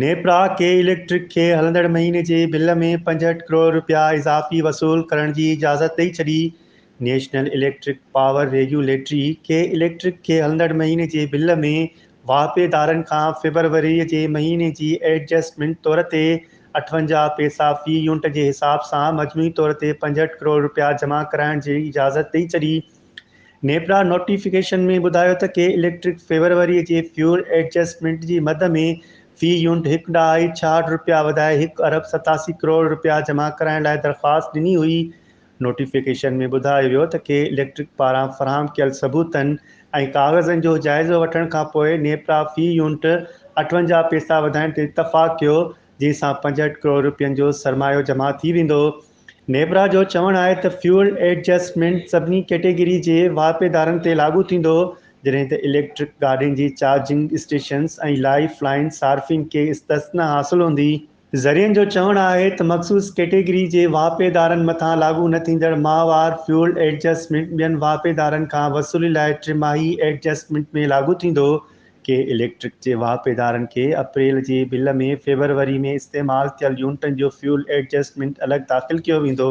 نيپرا ڪي electric کي هلندڙ مهيني جي بل ۾ 65 ڪروڙ رپيا اضافي وصول ڪرڻ جي اجازت ڏئي ڇڏي. National electric power regulatory K electric کي هلندڙ مهيني جي بل ۾ واهپيدارن کان فيبروري جي مهيني جي ايڊجسٽمينٽ طور تي 58 پئسا في يونٽ جي حساب سان مجموعي طور تي 65 ڪروڙ رپيا جمع ڪرائڻ جي اجازت ڏئي ڇڏي. نيپرا نوٽيفڪيشن ۾ ٻڌايو ته ڪي اليڪٽرڪ فيبروري جي فيول ايڊجسٽمينٽ جي مد ۾ في يونٽ هڪ ڏهائي 66 رپيا وڌائي هڪ ارب 87 ڪروڙ رپيا جمع ڪرائڻ لاء درخواست ڏني هئي. نوٽيفڪيشن ۾ ٻڌايو ويو ته ڪي اليڪٽرڪ پاران فراهم ڪيل ثبوتن ۽ ڪاغذن جو جائزو وٺڻ کانپوء نيپرا في يونٽ 58 پئسا وڌائڻ تي اتفاق ڪيو، جنهن سان 65 ڪروڙ رپين جو سرمايو جمع ٿي ويندو. نيپرا جو چوڻ آهي ته فيول ايڊجسٽمينٽ سڀني ڪيٽيگري جي واهپيدارن تي لاڳو ٿيندو، جڏهن ته اليڪٽرڪ گاڏين جي چارجنگ اسٽيشنز ۽ لائف لائن صارفين کي استثنيٰ حاصل هوندي. ذريعن جو چوڻ آهي ته مخصوص ڪيٽيگري جي واهپيدارن مٿان لاڳو نه ٿيندڙ ماهوار فيول ايڊجسٽمينٽ ٻين واهپيدارن کان وصولي لاء ٽماهي ايڊجسٽمينٽ ۾ لاڳو ٿيندو. ڪي اليڪٽرڪ جي واهپيدارن کي اپريل جي بل ۾ فيبروري ۾ استعمال ٿيل يونٽن جو فيول ايڊجسٽمينٽ الڳ داخل ڪيو ويندو.